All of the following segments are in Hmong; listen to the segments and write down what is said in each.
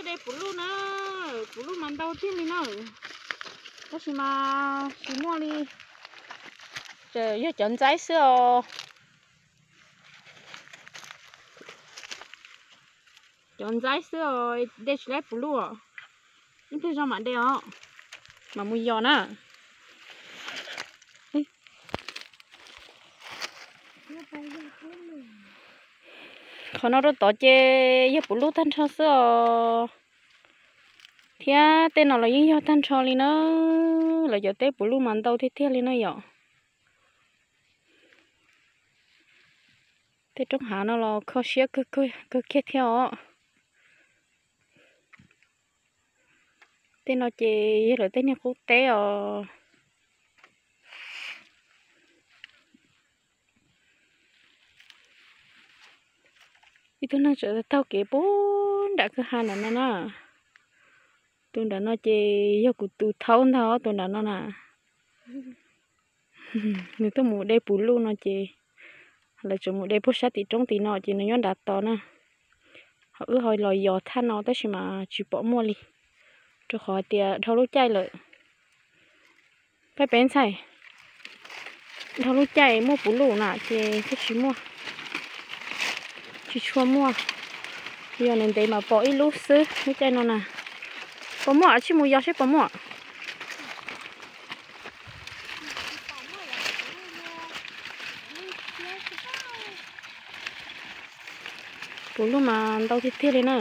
De puv luj na, puv luj mas ntau tiag li na. Tab sis mas tsis muaj li, tseem yog cov ntxaib xwb os. Cov ntxaib xwb os, de tsis laib puv luj os. Ib pliag zog mam de os, mam mus yos na. Qhov no rau tod ces yog puv luj tag nrho xwb os. Thiab tej no los yeej yog tag nrho li na. Lawv cov teb puv luj mas ntau tiag tiag li na yom. Tej roob hav no los kho siab kawg kiag thiab os. Tej no ces yog lawv tej niag qub teb os. Ib tug neeg tseem taug kev puag nram kwj ha nram no na. Tus nram no ces yog kuv tus thaub ntag, tus nram no na. Nws tuaj mus de puv luj no ces lawv tseem mus de puag sab tim roob tim no ces nws nyob nrad tos na. Ho wb ho los yos thaj no tab sis mas tsis pom muaj li, rau qhov hais tias dhau lub caij lawm. Peb peb ntxhais, dhau lub caij muaj puv luj na ces thiaj tsis muaj, tsis tshua muaj. Yog ntev ntev mas pom ib lub xwb lub caij no na. Puas muaj? Tsij mus yos seb puas muaj. Puv luj mas ntau tiag tiag li na.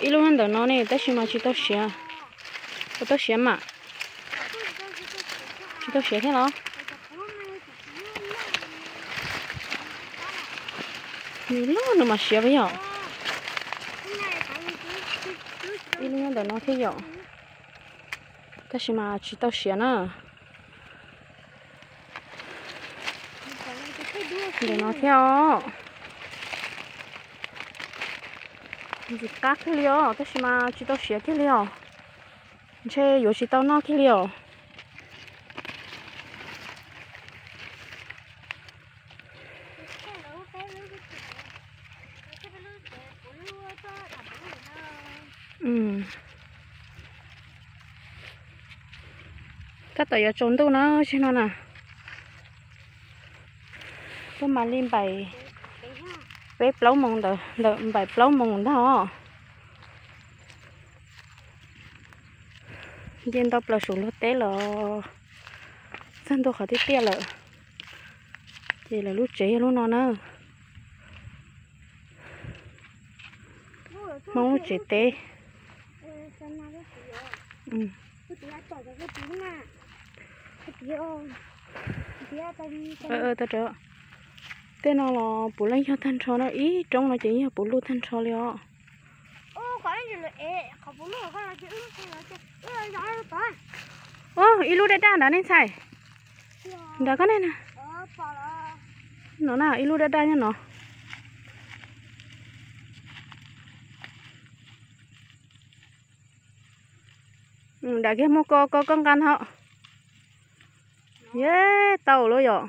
Ib lub nyob ntawm no ne tab sis mas tsis tau siav. Puas tau siav mas? Tsis tau siav thiab los? Nws loj nws mas siav yog. Ib lub nyob ntawm no thiab yom. Tab sis mas tsis tau siav na. Ntawm no thiab os. Ntxim qab kiag li os, tab sis mas tsis tau siav kiag li os. Ntshe yuav tsis tau noj kiag li os. Tab tom yuav tsaus ntuj na, tsis no na. Tuaj mas li npaim peb plaub moos ntawd, ntawm npaim plaub moos ntag os. Nce ntau plaws saum luag teb los txog ntua qhov tiaj tiaj lawm. Ces lawv lub tsev yog lub no na. Hmoob lub tsev teb. Tej no los puv leej yog tag nrho na, ib roob no ces yog puv luj tag nrho li os. Ib lub daj daj nrad nej ntxhais. Nrad koj ne. No na, ib lub daj daj nyob no. Nram kiag muaj ko ko koj nqa no. Yeb, tau lawm yom.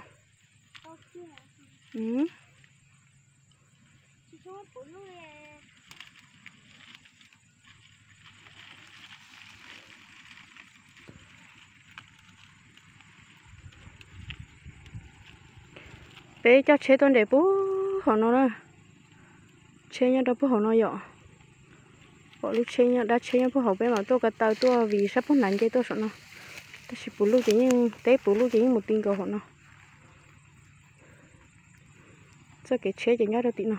Peb coj tsheb tuaj nres puag hauv no na. Tsheb nyob rau puag hauv no yom. Pom lub tsheb nyob, dab tsheb nyob puag hauv, peb mam tuaj ko taw tuaj vim sab puag nrad nce tuaj saum no. Tab sis puv luj ces yeej, teb puv luj ces yeej mus ti nkaus hauv no. Txoj kev tsheb ces nyob rau tim no.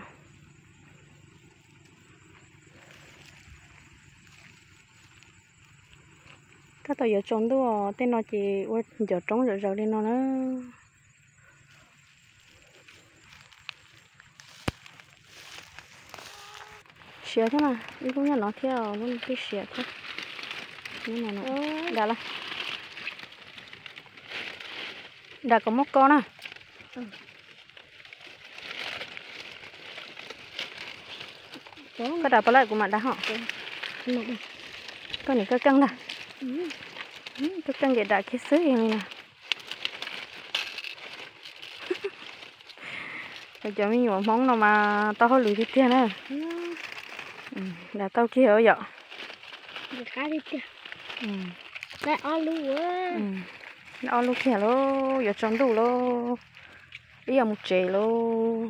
Tab tom yuav tsaus ntuj, tej no ces ua ncov roob zom zaws li no na. Siav thiab na, ib lub nyob no thiab, lub no twb siav thiab. Dam lawm. Dam kom muab ko na. Koj dam puas lawm kuv mam dam ho. Koj nim koj keej ntag. Koj keej ces dam kiag xwb li na. Cov me nyuam Hmoob no mas tau hauj lwm tiag tiag na. Nram tau kiag yom. Ob lub kiag lauj, yuav tsaus ntuj lauj, wb yuav mus tsev lauj.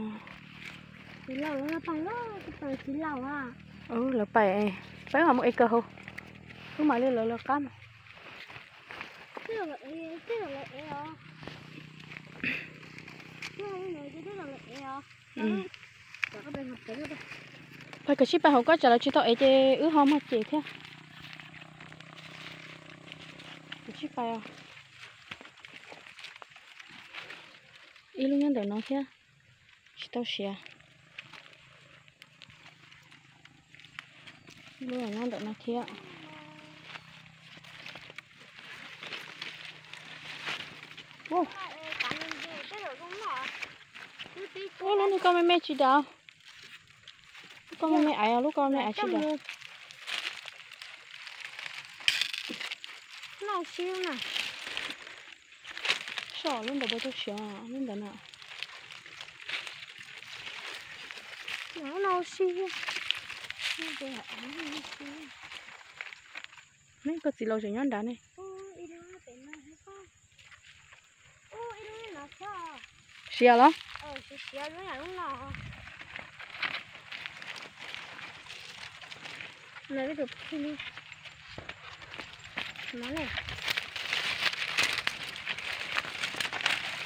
Lawv pais, peb mam mus ev kawg hauv, wb mam li lawv lawv qab mas. Pais kom sib pais hauv, koj tsam lawv tsis tau ev ces wb ho muag cem thiab. Kom sib pais os. Ib lub nyob ntawm no thiab, tsis tau siav. Lub nyob ntawm no thiab. Ub, lub no koj me me tsis dav. Lub koj me me aiv, lub koj me me aiv tsis dav. Soj lub ntawd puas tau siav, lub ntawd na. Koj txiv laus tseem nyob nrad ne. Siav los?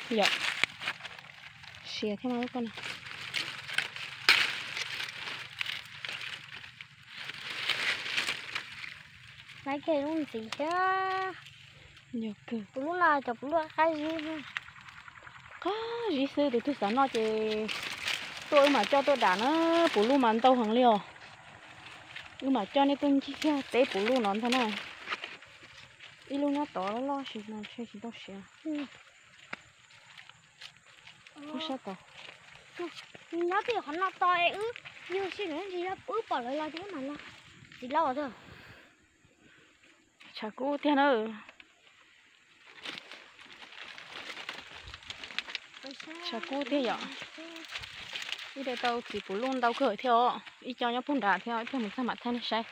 Yom, siav thiab mas lub koj na. Laiv kiag lub ntxiv thiab. Yog kawg. Puv lub no cov puv lub qab zib, qab zib xwb, tus twg xav noj ces tuaj wb mam coj tuaj dam na. Puv lub mas ntau heev li os. Wb mam coj nej tuaj ncig kiag teb puv lub no ntag na. Ib lub nyob tod loj loj sis no ntshe tsis tau siav. Ub sab tod. Nyob twj ywm qhov no tos es wb yug sib nws ntsis wb pom lawv los ces wb mam los. Txiv laus os. Tshav kub tiag na. Tshav kub tiag yom. Wb de tau txiv puv lub ntau kawg thiab os, ib co nyob puag nrad thiab, ib pliag mus txog mam thaij nej saib.